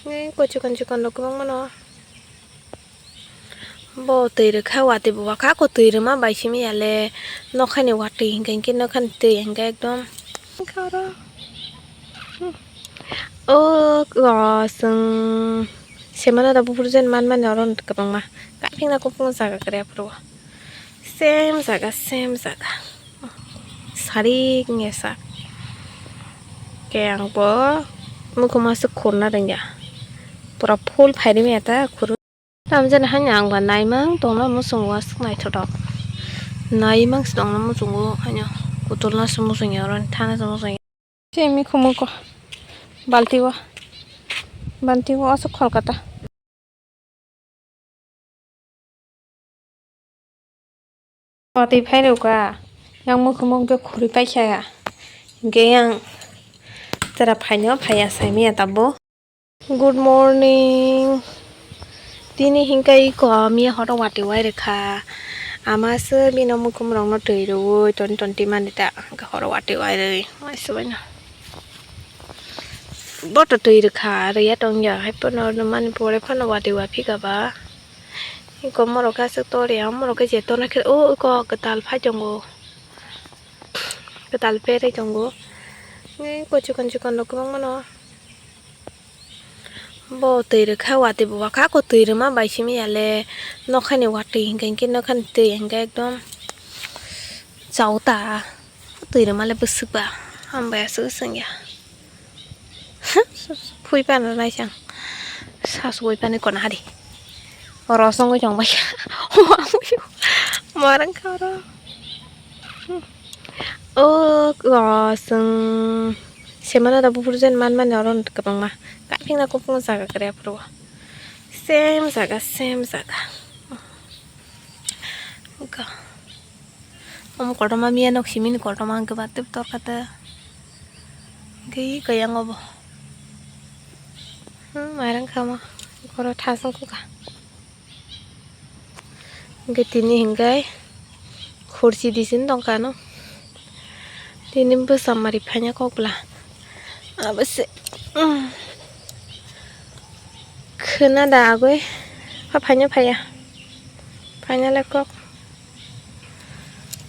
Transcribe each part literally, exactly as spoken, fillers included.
Ko chikon chikon rok kwbangma no. Bo twi rwkha, watwi bo wakha, ko twi rwma bai simi ya le. Nokhani watwi hinkhe, hinkhe nokhani twi hinkhe ekdom. O, o, chwng semano da buphuru jen manmani oro kwbangma. Kaphingna kuphung jaga kwrwi aphuru. Same jaga, same jaga. Sarik wngya sak. Khe ang bo mukhuma aswk khurna rwngya. Pura full phai rwmaya ta khuru. Tamjani haino ang ba naimang tongna muchungo aswk naithotok. Naimang se tongna muchungo haino kutulna se muchungya oro thana se muchungya. Simi khumuko balti o, balti o aswk khol kata. Watwi phai rwkha, yang mukhumung khe khurui paikha, hinkhe yang tera phaino phaiya saimanya tabuk. Good morning. Tini hinkhe iko miya horo watwi wai rwkha. Ama se bini mukhumrokno twi rwui ton ton timani ta hinkhe horo watwi wai rwui waisa baino. Boto twi rwkha rwya tongya haiphano mani pore phano watwi wa phikha ba. Iko morok khe aswk tor ya morok khe je torna khe o iko kwtal phai tongo. Kwtal perwi tongo. Ko chikon chikon rok kwbangma no. Bo twi rwkha watwi bo wakha ko twi rwma bai simi ya le nokhani watwi hinkhe hinkhe nokhani twi hinkhe ekdom chao ta twi rwma le bwswk ba hambai aswk swngya phui pano naisang sasugwi pani kona hari rosongwi tongbai marang kha oro. O, o, chwng semano da buphuru jen manmani oro kwbangma. Kaphingna kuphung jaga kwrwi aphuru. Same jaga, same jaga. Ga. Omo kotorma miya nok simini kotorma hwnkhe ba tei torkha tei. Hwnkhe kayang obo. Hmm, mairang kha omo. Oro thasung kukha. Hwnkhe tini hwnkhe khurchi disini tongkha ano. Tini bwsa mari phaina kokla. Abo se, um, khwna da agoi. Pha phaina phaiya. Phaina le kok.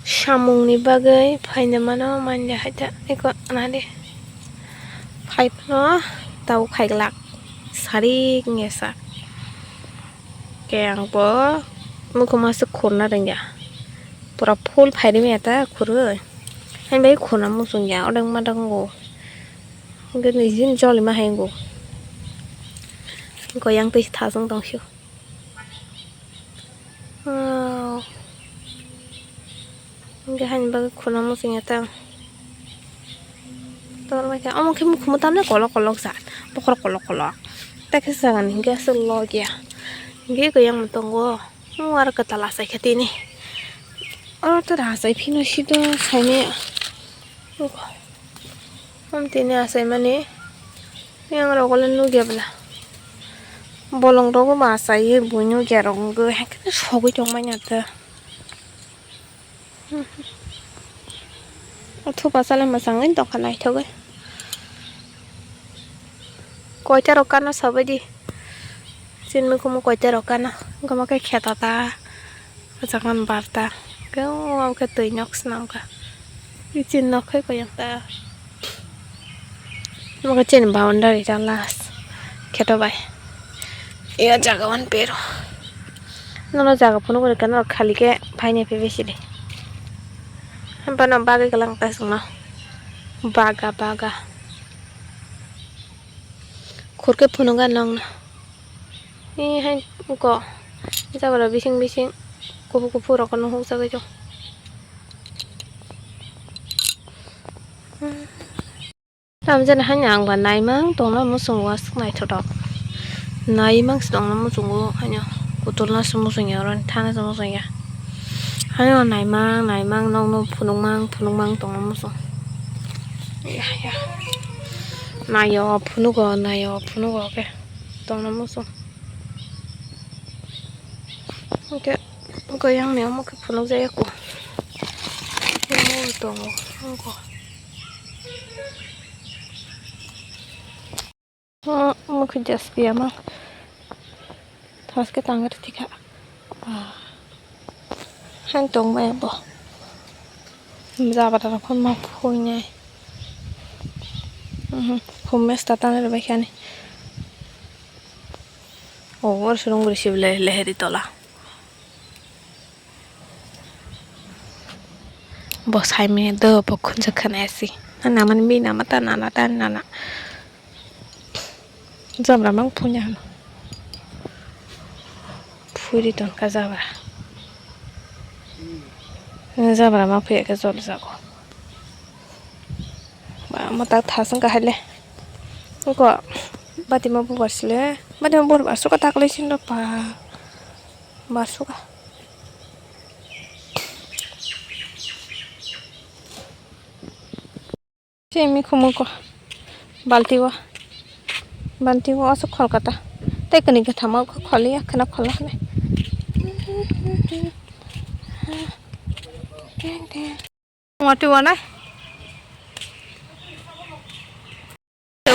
Samungni bagwi phaina mano manya hai ta eko nadi. Phai phano tau khaiglak. Sarik wngya sak. Khe ang bo mukhuma se khurna rwngya. Pura full phai rwmaya ta khurui. Haini bagwi khurna muchungya odeng madeng go. Hwnkhe nijini jolima hai go. Goyang twi thasung tongphio. Wow. Hwnkhe haini bagwi khurna muchungya ta. Torbai kha. Omo khe mukhungo tamni kolok kolok jat. Bokhorok kolok kolok. Tei khe jagani hinkhe aswk logya. Hinkhe khe yang tongo. Omo aro kwtal achai kha tini. Oro tere achai phino sido saimanya. Omo tini achaimani. Yang rok le nukya bwla. Bolong rogo bo achaiwi bo nukya rok wngwi haikhe sogwi tongmani ata. O thupa chale mwchangwi tongkha naithogwi. Koita rok kano sabaidi. Chini mukhungo koita rok kano. Wngkha khe kheto ta. O jaga ni barta. Khe o khe twi nok swnamkha. Chini nok khe koyang ta. Omo khe chini boundary ta last kheto bai. Iya jaga one pero. Nono jaga phunuk rwkha norok khali khe phainai phai bai sidi. Hampano bagwi kwlang ta chwngno. Baga baga. Khurkhe phunukha nokno. Ee hai uko jabra bising bising kuphur kuphur rokno hukjagwi tongo. Tamjani haino ang ba naimang tongna muchungo aswk naithotok. Naimang se tongna muchungo haino kutulna se muchungya oro thana se muchungya. Haino naimang naimang nokno phunukmang phunukmang tongna muchung. Naio phunugo naio phunugo khe tongna muchung. Hwnkhe goyangni omo khe phunukjaya kho. Omo tongo wngkha. Mukhujas piyama. Thaske tangri thikha. Ah. Han tongmaya bo. Jabra rok ma phuinai. Mhm. Khum mesta tanri bai khani. Oh, or surung guri sible leheri tola. Bo saimanya do bo khunju khana esi. Namani mi nama ta nana ta nana. Jabra mang phunya hano. Phuri ton ka jabra. Jabra ma phuya ke jol jago. Ba ma ta thasang ka haile. Ko bati ma bubar sile. Bati ma bubar suka takle sin do pa. Bar suka. Simi khumuko balti o, balti o aswk khol kata. Tei kwnwi kwthama kholiya khwna khol hwnwi. Moti wanai.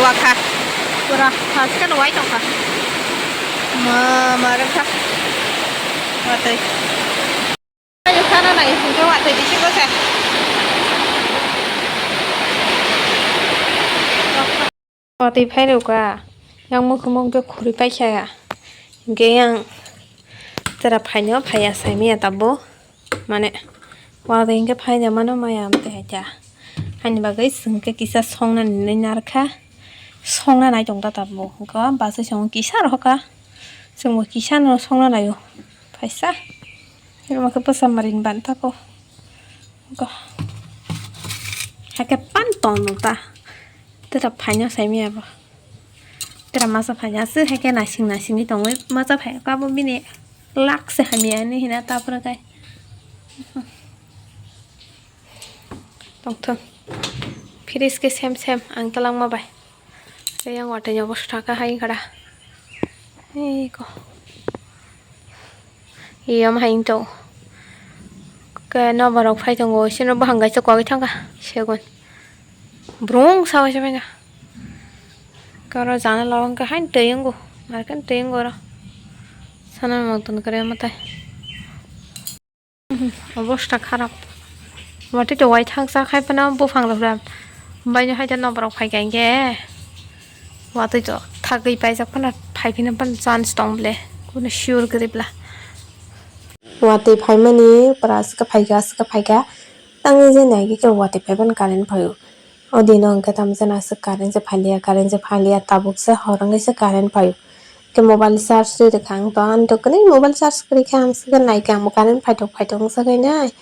Wakha. Pura haske no wai tongkha. Ma, ma rwkha. Watwi. Ayo, khana nai, hwnkhe watwi bisingo se. Watwi phai rwkha. Yang mukhumung khe khuri paikha. Hwnkhe yang chwra phaino phaiya saimanya tabuk. Mane, watwi hwnkhe phaida mano maya amtwi hai kha. Haini bagwi chwng khe kisa songna ninwi narwkha. Songna nai tong ta tabuk. Hwnkhe o bachai chwng kisa rohorkha. Chwngbo kisa no songna naio. Phaisa. Amo khe bwsa mwrwini bantha kho. Go. Hakhe pan tong nung ta. Tera phaina saimaya bo. Tera masa phaina se hakhe nasing nasing ni tongwi masa phai ka bo bini lak se hamya ni hina ta phwrwk kai. Tongthung. Fridge khe sem sem ang twlangma bai. Tei yang watwi ni obosta kha hai khara. Ei ko. Iyam hai to. Ke no borok phai tongo, sino bahang kaisa kogwi thangkha. Segon. Brung sawi se manya. Karo jana lawang khe hai twi wngo. Marken twi wngo ro. Sana mangton kare matai. Obosta kharap. Watwi to waithang cha khai phano buphang rok ram. Baino hai ta noborok phai kha hinkhe. Watwi to thagwi paijak phano phai phino phano chance tong ble. Kuno sure kwrwi bla. Watwi phaimani pura aswk khe phaikha, aswk khe phaikha. Tangwi je naikhe khe watwi phaiphano current phaio. O dino hwnkhe tamo jani aswk current se phailiya, current se phailiya, tabuk se hor wngwi se current phaio. Khe mobile charge rwi rwkha ang to, ani to kwrwi mobile charge kwrwi khe ang swkhe naikhe ang bo current phaithok phaithok wngsa khe nai.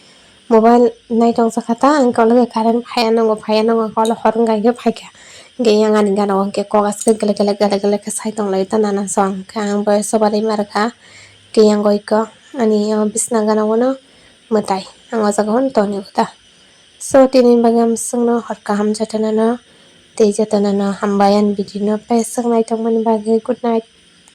Mobile naitong sakha ta ang khe, o logoi current phaiya nango, phaiya nango, ang khe o hor wngkha hwnkhe phaikha. Hwnkhe yang ani gana o hwnkhe kok aswk gele gele gele gele khe sai tonglaio ta nana song. Khe ang bo soba rima rwkha. Khe yang goi ko ani o bisna gana o no mwtai. Ang o jaga o no tonigo ta. So, tini bagwi ang swngno hor kaham jotono no tei jotono no hambai ani video no peswk naitokmani bagwi. Good night.